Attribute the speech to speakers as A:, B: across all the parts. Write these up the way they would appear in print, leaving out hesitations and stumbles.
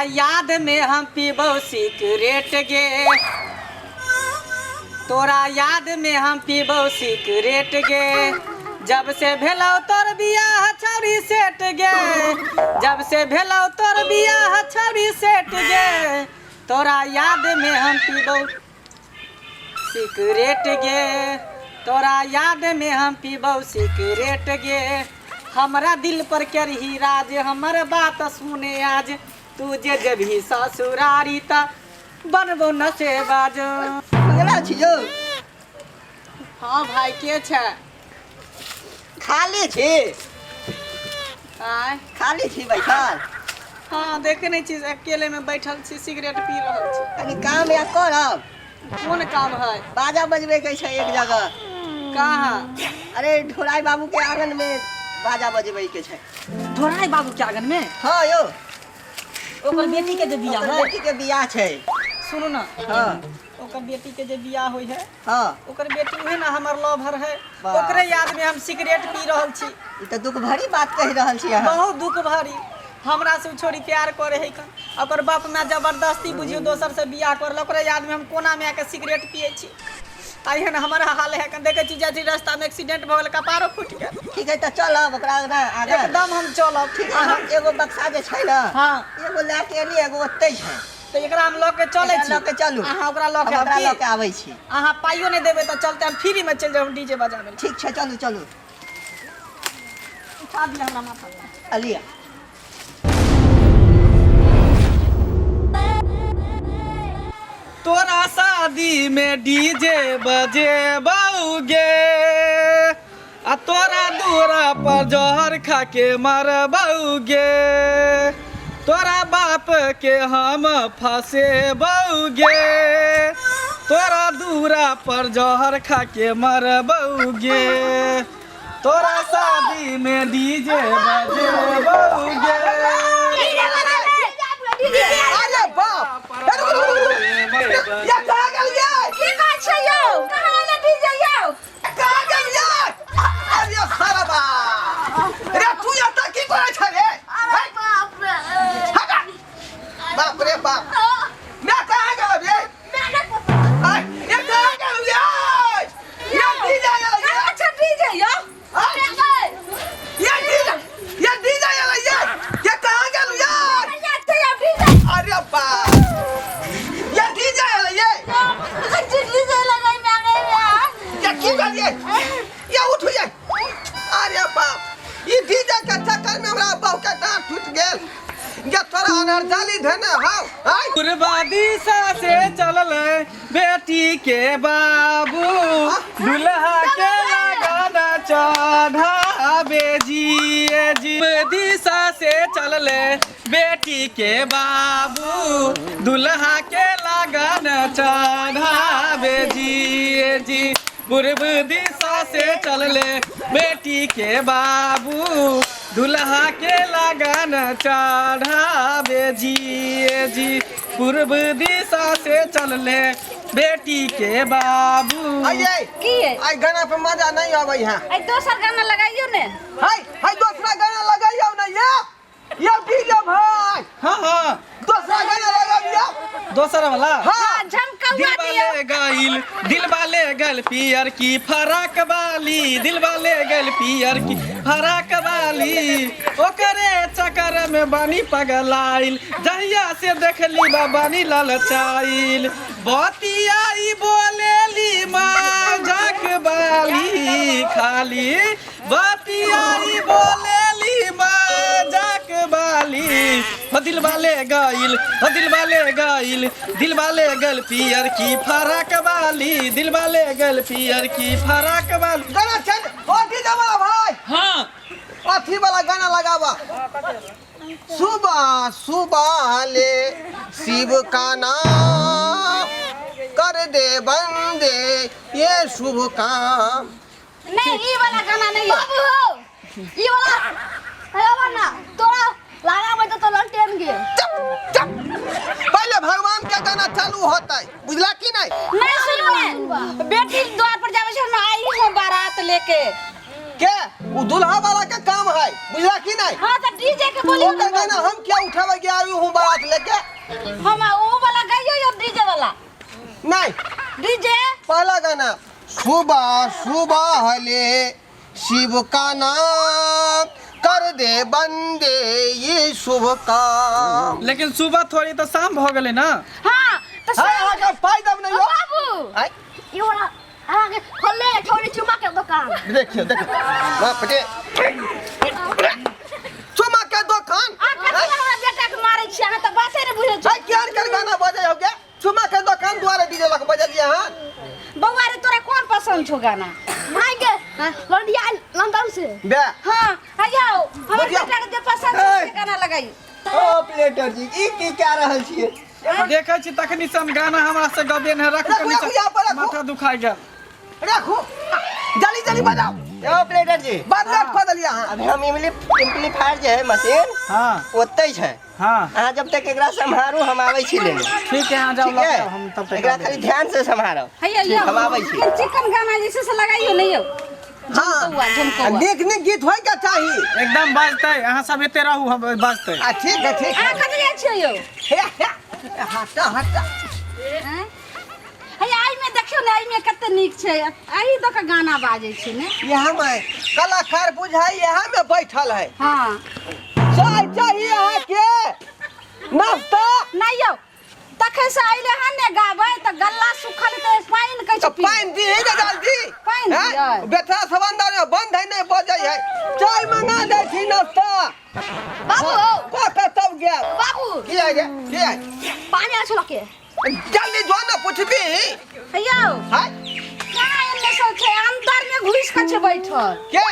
A: याद में हम पीबौ सिगरेट गे, तोरा याद में हम पीबौ सिगरेट गे। जब से भेलौ तोर बियाह छौरी सेट गे, जब से भेलौ तोर बियाह छौरी सेट गे, तोरा याद में हम पीबौ सिगरेट गे, तोरा याद में हम पीबौ सिगरेट गे। हमरा दिल पर करही राज, हमर बात सुने आज, तू जे जेबही ससुरारी त बनबो नशेबाज।
B: केना छी यौ?
A: हाँ भाई, के छै?
B: खाली छी।
A: आय?
B: खाली छी बैठल?
A: हाँ, देखे नहीं छी, अकेले में बैठल छी, सिगरेट पी रहल छी।
B: कनी काम या करब।
A: कोन काम है?
B: बाजा बजबे के छै एक जगह।
A: कहाँ?
B: अरे ढोराई बाबू के आंगन में बाजा बजबे के छै।
A: ढोराई बाबू के आंगन में?
B: हाँ यौ।
A: ओकर बेटी के जे बियाह
B: ओकर
A: है?
B: बेटी के बियाह छै।
A: सुनू ना।
B: हाँ।
A: ओकर बेटी के जे बियाह होय है,
B: हाँ,
A: ओकर बेटी उहे ना हमर लवर है।
B: बाप।
A: ओकरे याद में हम सिगरेट पी रहल छी।
B: ई तऽ दुख भरी बात कहि रहल छी अहाँ।
A: बहुत दुख भरी। हमरा से उ छोरी प्यार करे है कन, ओकर बाप माय जबरदस्ती बुझियो दोसर से बियाह करल। ओकरे याद में हम कोना में आके सिगरेट पिए छी। आ एहन हमर हाल है कन, देखे छी जाइ छी रास्ता में एक्सीडेंट भऽ गेल, कपारो फूटि गेल।
B: ठीक है, तऽ चलब ओकरा अंगना आगे।
A: एकदम हम चलब।
B: ठीक है, हम एगो बक्सा जे छै ने,
A: हाँ,
B: एगो लए के एली, एगो ओतै छै।
A: तऽ एकरा हम लऽ के चलै
B: एकरा
A: छी।
B: लऽ के चलू।
A: अहाँ ओकरा लऽ के
B: हम ओकरा
A: आबी।
B: लऽ के आबै छी।
A: अहाँ पाइयो नहि देबै तऽ चलते, हम फ्री में चलि जायब डीजे बजाबै लए।
B: ठीक छै, चलू चलू।
A: उठा दिअ हमरा माथा पर।
B: आ लिअ।
A: तोरा शादी में डीजे बजेबौगे आ तोरा दूरा पर जहर खा के मरबौगे, तोरा बाप के हम फसेबौगे, तोरा दूरा पर जहर खा के मरबौगे, तोरा शादी में डीजे बजेबौगे।
B: अरे बाप, ये कहाँ गेलियै?
C: की बात छै यौ? कहाँ एलै डीजे यौ?
B: कहाँ गेलियै? अरे सरबा रे, तू एतऽ की करै छ रे?
C: अरे बाप रे।
B: हटा। बाप रे बाप, मैं कहाँ गेल रे?
C: मैं नहीं पता।
B: आय, ये कहाँ गेल रे? ये डीजे आयल ये।
C: कहाँ छै डीजे यौ?
B: आय, ये डीजे, ये डीजे आयल ये। ये कहाँ गेल ये?
C: कहाँ छै यौ डीजे?
B: अरे बाप, ये डीजे आयल ये।
C: डीजे लगाई में आ गई।
B: ये की करिए? ये उठ ये। अरे बाप, ई डीजे के चक्कर में हमरा बहु के दांत टूट गेल। ये तोरा अनर्जाली धेने हौ आय।
A: पूर्वा दिशा से चलल बेटी के बाबू, दुल्हा के लगाना चढ़ावे जी ए जी। पूर्व दिशा से चलल बेटी के बाबू, दुल्हा के लगन चढ़ावे जी ए जी। पूर्व दिशा से चलले बेटी के बाबू, दुल्हा के लगन चढ़ावे जी ए जी। पूर्व दिशा से चलले बेटी के बाबू।
B: आइए।
C: की है?
B: आई गाना पे मजा नहीं आबै है।
C: आई दोसर गाना लगाइयो ने।
B: हाय हाय, दोसरा गाना लगाइयो ने। ये डीजे भाई।
A: हाँ हाँ।
B: दोसरा गाना लगाइयो।
A: दोसर वाला?
B: हाँ।
C: झमकौआ
A: दिल
C: दियो।
A: वाले गइल, दिल वाले गल पियर की फराक वाली, दिल वाले गल पियर की फराक वाली, ओकरे चक्कर में बानी पगलाइल, जहिया से देखली बाबानी ललचाइल, बतियाई बोलेली मजाक वाली, खाली बतियाई बोलेली मजाक वाली, हो दिल वाले गइल, हो दिल वाले गइल, दिल वाले गल पियर की फराक वाली, दिल वाले गल पियर की फराक वाली।
B: गाना चल ओ डीजे वाला भाई।
A: हाँ।
B: अथी वाला गाना लगावा, सुबह सुबह ले शिव का नाम कर दे बंदे ये शुभ काम।
C: नहीं, ये वाला गाना नहीं है। बाबू हो, ये वाला है वाला ना, तोरा लगा में तो ललटेन गे।
B: चुप चुप, पहले भगवान के गाना चालू होता है, बुझला कि नहीं?
C: नहीं सुनू ने, बेटी द्वार पर जावे छै ना, आई हो बारात लेके।
B: के उ दुल्हा वाला के काम है, बुझला कि नहीं?
C: हाँ, तो डीजे के बोलियो
B: ओकर गाना हम क्या उठावे के आई हूँ बारात लेके।
C: हम ओ वाला गाइयो यो डीजे वाला।
B: नहीं,
C: डीजे
B: पहला गाना सुबह सुबह ले शिव का नाम कर दे बंदे ये शुभ काम।
A: लेकिन सुबह थोड़ी तो शाम भ गेलै ना।
C: हाँ तो
B: हाय अहाँ के पाइ देब नहीं हो।
C: बाबू
B: आय
C: ई वाला अहाँके खोलले छोड़ी चुमा के दुकान।
B: देखियो देखियो बाप रे, चुमा के दुकान।
C: आ कथी हमरा बेटा के मारै छी अहाँ तऽ बाते नहि बुझै छी।
B: हाय केहन केहन गाना बजै हो गे? चुमा के दुकान दुआरे डीजे लग बजलियै हन।
C: बौआ रे तोरा कोन पसंद छौ गाना? भाई के लंडिया लंदन से।
B: बे
C: हाँ आयो हमर
B: बजियौ।
C: बेटा के जे पसंद छै से गाना लगाई।
D: ऑपरेटर जी ई की कए रहल छियै?
A: देखै छी तखनी से हम गाना हमरा से गबे नहि रखू
B: रखू,
A: कनी
B: रखू, यहाँ पर रखू।
A: माथा दुखाइ गेल।
B: रखू जल्दी जल्दी बजाओ।
D: ए ऑपरेटर जी
B: बड़ लेट कऽ देलियै अहाँ।
D: अभी हम एम्पलीफायर जे है मशीन
A: हाँ
D: ओतै छै।
A: हाँ
D: अहाँ जब तक एकरा सम्हारू हम आबै छी लेने।
A: ठीक है, अहाँ जाउ
D: ठीक
A: लऽ
D: है
A: के आउ, हम तब तक
D: एकरा खाली ध्यान से सम्हारब।
C: हैया यो
D: हम आबै छी।
C: चिकन गाना जे छै से लगाइयो नहि यौ।
B: हाँ
C: झमकौआ झमकौआ।
B: नीक नीक गीत होय के चाही।
A: एकदम बजतै, अहाँ सब एते रहू, हम बजतै।
B: आ ठीक है ठीक
C: अहाँ
B: है।
C: कतऽ जाइ छियै यौ?
B: हे, हे, हटा हटा।
C: आँय? हैया एहिमे देखियौ ने एहिमे कते नीक छै, एहि दऽ कऽ गाना बाजै छै ने।
B: यहाँ में कलाकार बुझाइ यहाँ में बैठल है।
C: हाँ
B: चाय चाही अहाँ के नाश्ता?
C: नहि यौ तखन से अइले हन ने गाबै तऽ गल्ला सुखल तऽ पानि कहै
B: तो
C: छै पी।
B: पानि दीही ने जल्दी।
C: पानि
B: हैं?
C: दियै?
B: बेटा सब अंदर में बंद है नहीं बजै है। चाय मंगा दै छी नाश्ता।
C: बाबू
B: कऽ के तब गेल।
C: बाबू
B: की है गे? की है?
C: पानि आयल छलऽ के?
B: जल्दी जो ने पुछबी।
C: यौ
B: हाय
C: कहाँ एने सब छै अंदर में घुसि कऽ छै बैठल।
B: के?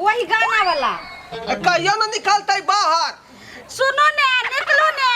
C: वही गाना वाला।
B: कहियो ने निकलतै बाहर।
C: सुनू ने निकलू ने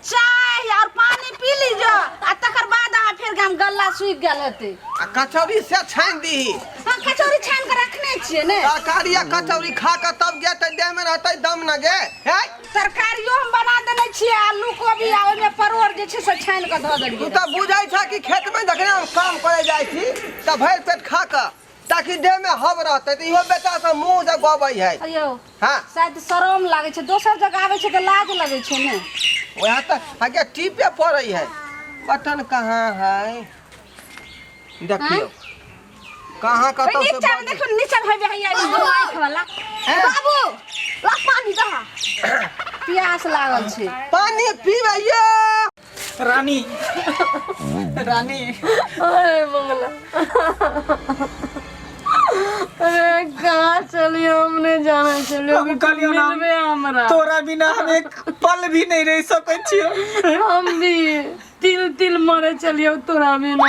C: चाय और पानी पी लीजो आ तकर बाद अहाँ फेर गाम गल्ला सूखि गेल हेतै।
B: आ कचौड़ी से छानि दीही।
C: हाँ कचौड़ी छानि कऽ रखने छियै ने।
B: तरकारी आ कचौड़ी खा कऽ तब गे तऽ देह में रहतै दम न गे। हे
C: तरकारियो हम बना देने छियै, आलू कोबी आ ओहिमे परोड़ जे छै से छानि कऽ धऽ
B: तू
C: देलियै।
B: तऽ बुझै छ कि खेत में जखने हम काम करे जाइ छी तऽ भरि पेट खा कऽ ताकि देह में हब रहतै, तऽ इहो बेटा सब मुँह से गबै है।
C: अयौ
B: हाँ
C: शायद शरम लागै छै, दोसर जगह आबै छै तऽ लाज लगै छै ने।
B: वएह तऽ आगे टीपे पड़ै है। बटन कहाँ है? देखियौ कहाँ कतौ से
C: नीचा में देखो, नीचा में हेबे हैया ई दुनू आँखि वाला। बाबू ला पानी दहा, प्यास लागल छै।
B: पानी पीबै ये।
A: रानी रानी
E: अरे मंगला, अरे कहाँ चलिए, हम नहीं जाने चलिए।
A: हम कहलियौ ना,
E: मिलबे हमरा।
A: तोरा बिना हम एक पल भी नहीं रह सकै छियौ।
E: हम भी तिल तिल मरे चलिए तोरा बिना।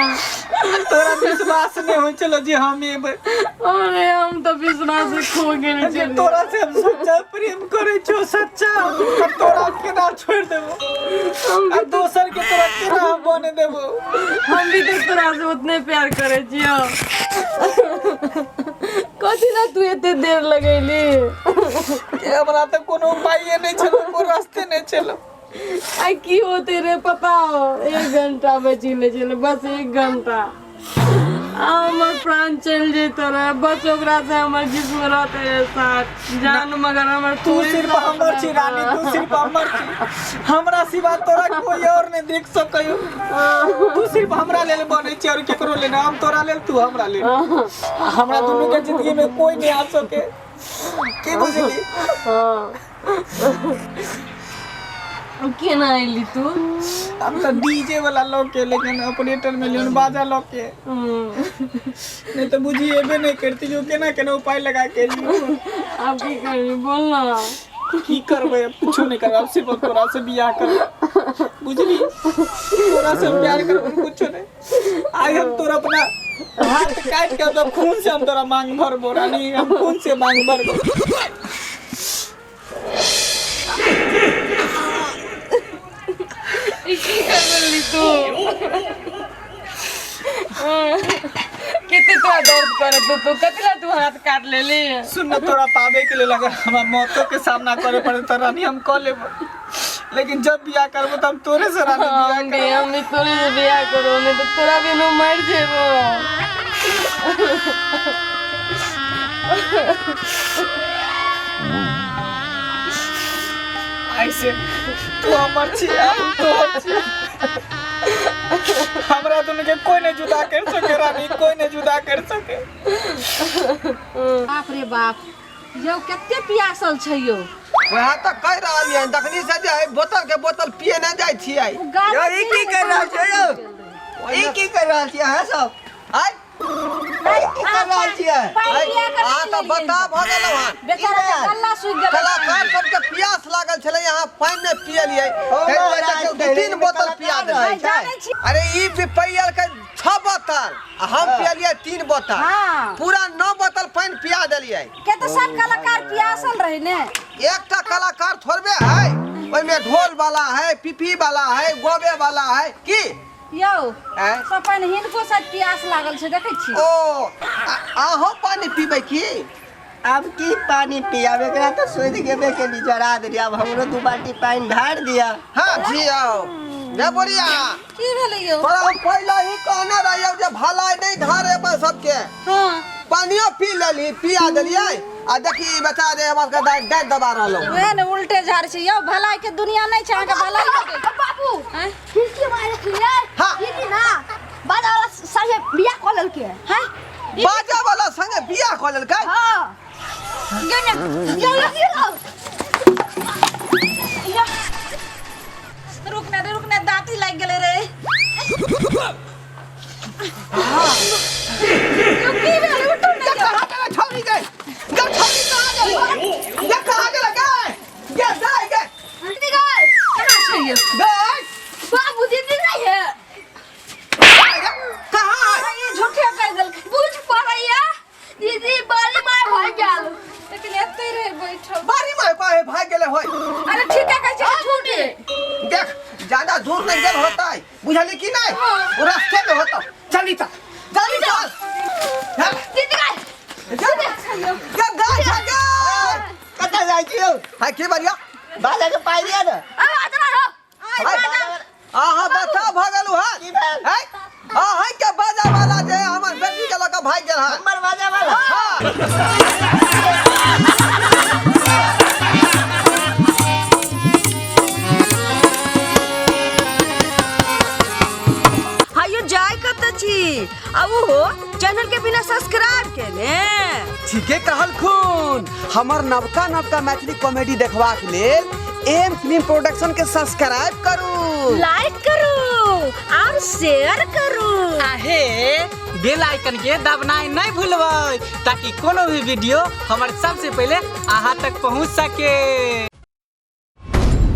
A: तोरा विश्वास नहीं होइ छलो जे हम एबै।
E: अरे हम तो विश्वास खो गेल
A: जे
E: छलियै।
A: तोरा से हम सच्चा प्रेम करै छियौ सच्चा, हम तोरा केना छोड़ि देबो आ दोसर के तोरा केना हम बने देबो।
E: हम भी तो तोरा से उतने प्यार करे छियौ। कथी ला तू एते देर लगैली?
A: के हमरा तऽ कोनो उपाये नहि छलो, कोनो रास्ते नहि छलो।
E: आ की होते रे पता हो, 1 घंटा बची ले चले, बस 1 घंटा आ हमर प्राण चल जेतो रहे, बस ओकरा से हमर जिस्म रहते रहे साथ जान, मगर हमर
A: तू
E: थोड़ी
A: सिर्फ
E: साथ
A: हमर छी रानी, तू सिर्फ हमर छी, हमरा सिवा तोरा कोई और नहीं देख सकयो। तू सिर्फ हमरा लेल बनै छी और केकरो लेल हम तोरा लेल, तू हमरा लेल। हमरा दुनू के जिंदगी में कोई नहीं आ सके, की बुझली?
E: हाँ। केना अयली तू?
A: हम तो डीजे वाला लऽ के, लेकिन ऑपरेटर में लियन बाजा लऽ के। नहीं तो बुझी एबे नहीं करती जो केना केना उपाय लगा के एलियो।
E: आब की करबी बोल ना?
A: की करबै अब? कुछो नहीं करबै अब, सिर्फ तोरा से बियाह करबै, बुझली? तोरा से प्यार करबै, कुछो नहीं। आइ हम तोरा अपना हाथ काट के तो खून से हम तोरा मांग भरबो रानी, हम खून से मांग भरबो।
E: ई की करली तू? कते तोरा दर्द करत तू? कतला तू हाथ काट लेली?
A: सुन न, तोरा पाबे के लेल अगर हमरा मौतो के सामना करे पड़े तो रानी हम कऽ लेबो, लेकिन जब बियाह करबो तो हम तोरे से रानी बियाह
E: हम भी
A: करबो।
E: हम भी तोरे से बियाह करो, नहीं तो तोरा बिनु मर जेबो।
A: ऐसे तू हमर छी हम तोहर छी। हमरा दुनू के कोई नहीं जुदा कर सके रानी, कोई नहीं जुदा कर सके।
E: बाप रे बाप, यौ कते पियासल छै यौ।
B: वएह तऽ कहि रहलियै हन, तखनी से जे है बोतल के बोतल पिए नहि जाइ छियै।
E: ओ गाछ
D: यौ ई की कर रहल छियै यौ? ई की कर रहल छियै अहाँ सब?
B: आय
D: ई की कर रहल छियै?
E: पानि पिया कऽ
B: अहाँ तऽ बता भऽ गेलहुँ हन।
E: बेचारा के गल्ला सुखि गेलै।
B: कलाकार सबके प्यास लागल छलै, अहाँ पानि नहि पियलियै,
D: ओ
B: ताहि दुआरे
D: महाराज,
B: देखियौ, दू तीन बोतल पिया देलियै।
E: जानै छी।
B: अरे ई भी पियलकै 6 बोतल आ हम पियलियै 3 बोतल।
E: हाँ।
B: पूरा 9 बोतल पानि पिया देलियै।
E: के तऽ सब कलाकार पियासल रहे ने।
B: एकटा कलाकार थोड़बे है, ओहिमे ढोल वाला है, पिपी वाला है, गोबे वाला है की।
E: यौ
B: आँय?
E: सब पानि हिनको शायद प्यास लागल छै, देखै छी।
B: ओ अहाँ पानि पीबै की?
D: आब की पानी पियाब, एकरा तऽ सुति गेबे के जरा देलियै, आब हमरो 2 बाल्टी पानि ढारि दिअ।
B: हाँ जी आओ रे बुढ़िया।
E: की भेलै यौ?
B: तोरा हम पहिले ही कहने रहियौ जे भलाई नहि ढारे सबके।
E: हाँ।
B: पानियो पी लेली, पिया देलियै आ देखी ई बेचारा जे हमरा सबके डाँट दबा रहलौ।
E: वएह ने उल्टे झाड़ छै यौ, भलाई के दुनिया नहि छै, अहाँके भलाई के।
C: बाबू
E: आँय?
C: खिड़की मारे रखलियै।
B: हाँ।
C: दीदी ना बाजा वाला संगे बियाह कऽ लेलकै।
E: हैं?
B: बाजा वाला संगे बियाह कऽ लेलकै?
C: हाँ। गे ने, गे ने, गे ने।
E: रुक ना रे, रुक ना, दाँती लागि गेलै रे। यौ की भेल? उठू ने यौ।
B: कहाँ गेलै छौरी गे? गे छौरी कहाँ गेलै? गे कहाँ गेलै गे? गे दाइ गे।
C: दीदी गे।
E: कहाँ छै यौ?
B: गे।
C: बाबू दीदी नहीं है।
B: कहाँ है?
E: ई झूठे कहि देलकै।
C: बुझ पड़ैया दीदी बड़ी मार भऽ गेल।
E: लेकिन एतै रहे बैठल।
B: बड़ी मार कहे भाग गेलै होय।
E: अरे ठीक है कहै छै झूठे।
B: देख ज्यादा दूर नहीं गेल होता है, बुझली कि नहीं? वो रास्ते में होता। चली चल, चली चल।
C: दीदी गे।
B: गे गाय गे।
D: कतऽ जाइ छी यौ?
B: हाय की बढ़िया
D: बाजा के पाइ दिअ ने।
C: अरे अतना रहो।
B: अहाँ बता भऽ गेलहुँ हन।
D: की भेल?
B: हैं? अहाँ के बाजा वाला जे हमर बेटी के लऽ कऽ भागि गेल हन।
D: हमर बाजा वाला?
B: हाँ।
F: हायो जाय कतऽ छी आ ओहो चैनल के बिना सब्सक्राइब केने?
B: ठीके कहलखुन, हमर नवका नवका मैथिली कॉमेडी देखबाक लेल एम फिल्म प्रोडक्शन के सब्सक्राइब करू,
F: लाइक करू और शेयर करू।
A: आहे बेल आइकन के दबनाइ नहीं भूलबै ताकि कोनो भी वीडियो हमर सबसे पहले अहाँ तक पहुँच सके।